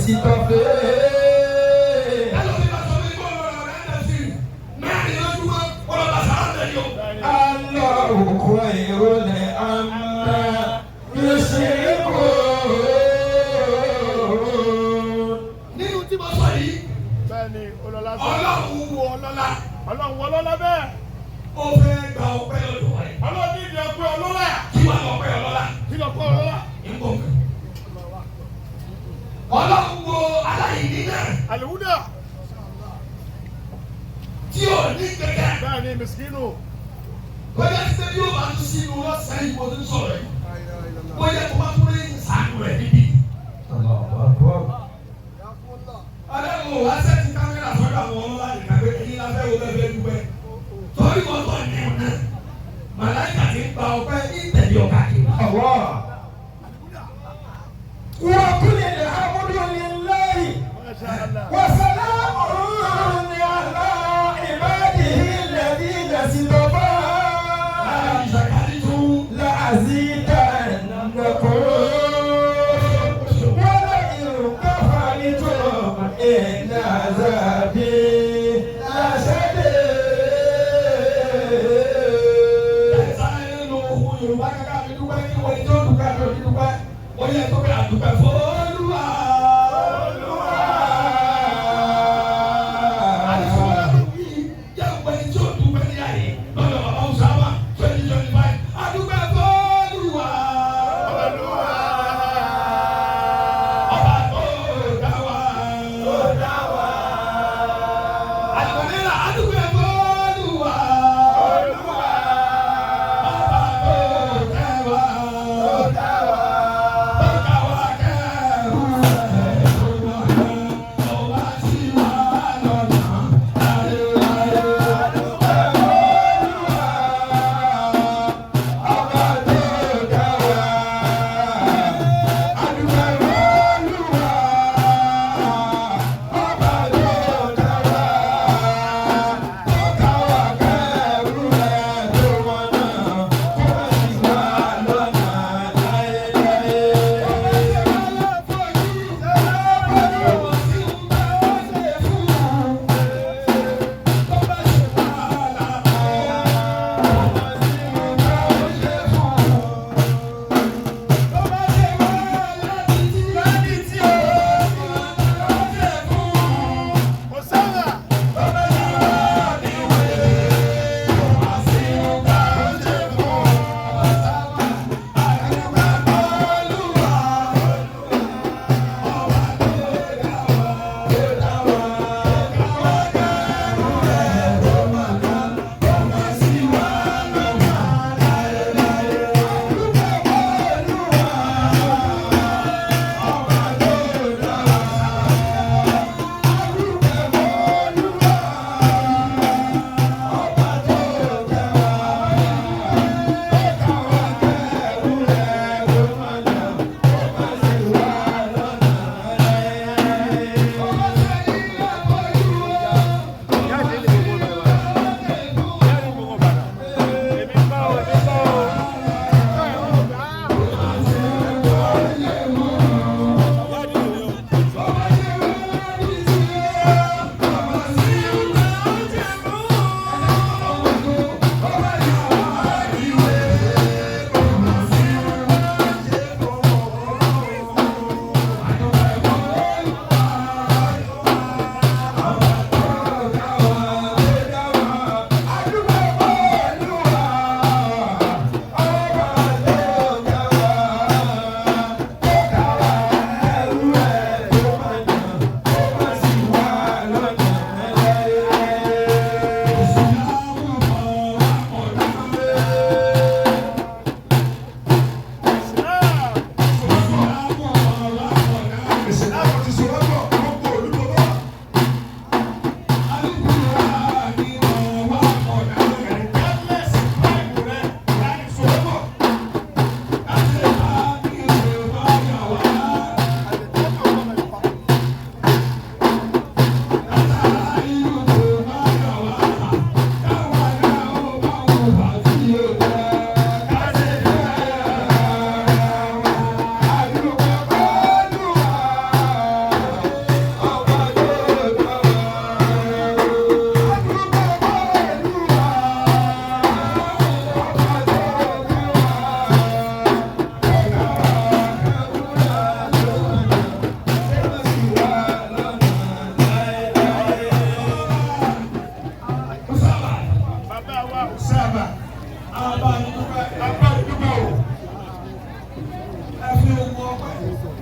اصطفى. Ẹlòmíì bá sọ pé kó lọ rà rẹ̀ sí mẹ́rin lójúmọ́ kó lọ bá sàrà tẹ̀lé o. الله خير عما يشركون. Nínú tí mo sọ yìí, Bẹ́ẹ̀ni, olọ́lá sọ. Ọlọ́run wo ọlọ́lá, Ọlọ́run wọ lọ́lá bẹ́ẹ̀. ó fẹ́ gba ọpẹ́ lọ́dọ̀ rẹ̀. Ọlọ́run ní ìdí ọpẹ́ ọlọ́lá. Kí wàá lọ ọpẹ́ ọlọ́lá? Kí lọ kọ́ ọlọ́lá? Ń bọ̀ mẹ́. Ọlọ́run wo aláìní náà Àlùwúdà. tí ò ní kẹ̀kẹ́. Bẹ́ẹ̀ni, mìsíkínù. Bóyá ṣe bí ó bá tún sínú lọ́sàn-án yìí mo ti ń sọ̀rọ̀ yìí. Bóyá tó bá tún rí ìsàánú rẹ̀ níbí. الله أكبر. Ọlọ́run ò wá set camera sọ́dọ̀ àwọn ọlọ́lá nìkan pé èyí la fẹ́ wo bẹ́ẹ̀ fẹ́ dúpẹ́. Torí wọn tọ̀ ní ọ̀nà. Màláìkà ti ń gba ọpẹ́ ní ìtẹ̀lé ọ̀gá kiri. الله. وقل الحمد لله Masha Allah. وسلام على عباده الذين اصطفى. Ìṣàkàlì tún. لأزيدنكم ولئن كفرتم إن عذابي لشديد. Sáré nínú ohun Yorùbá kankan mi dúpẹ́ kí wọ́n tó dúpẹ́ àti òní dúpẹ́. Wọ́n yẹ tó bẹ̀rẹ̀ àdúpẹ́ f'Olúwa. Olúwa. Àdìsọ́lá tó wí jẹ́ òpẹ́ni tí ó dúpẹ́ ní àyè lọ́dọ̀ bàbá Usama 2025. Àdúpẹ́ f'Olúwa. Olúwa. Ọba tó dá wa. Àdìgbòlélà àdúpẹ́ f'Olúwa. Olúwa. Ọba tó dá wa. Tó dá wa kẹ́.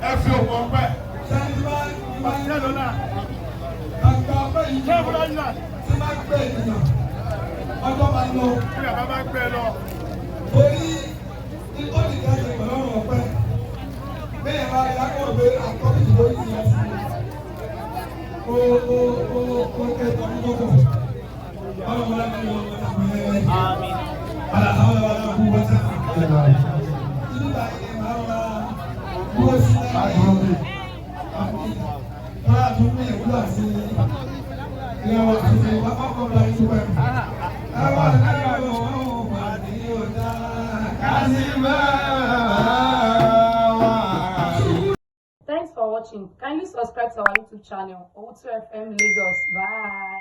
Ẹ fi òkú ọpẹ́. Sẹ́ni bá bá Ṣé lọ́la? àgbà ọpẹ́ yìí Ṣé ìfúnra yìí náà? tí máa gbé ènìyàn ọjọ́ máa lọ. Bí bàbá bá gbẹ lọ. Torí nítorí ìjà ṣe pẹ̀lú ọ̀rọ̀ ọpẹ́. Bẹ́ẹ̀ máa yá kọ́ pé àkọ́bí ìdìbò yìí yẹn sí. O o o o kẹta ní kókò. Ọlọ́run láti lọ ọ̀rọ̀ àpẹẹrẹ. Àlàáfíà wà láàbù wọ́n sá. Ìlú báyìí máa ń ra dúró sí láyé. Tọ́lá tún ní ìwúlò àti ìyàwó àti ọkọ̀ bá yín pẹ̀lú. Àwọn àgbẹ̀ òun wà ní ọ̀dà. Thanks for watching. Kindly subscribe to our YouTube channel, Owutu FM Lagos. Bye.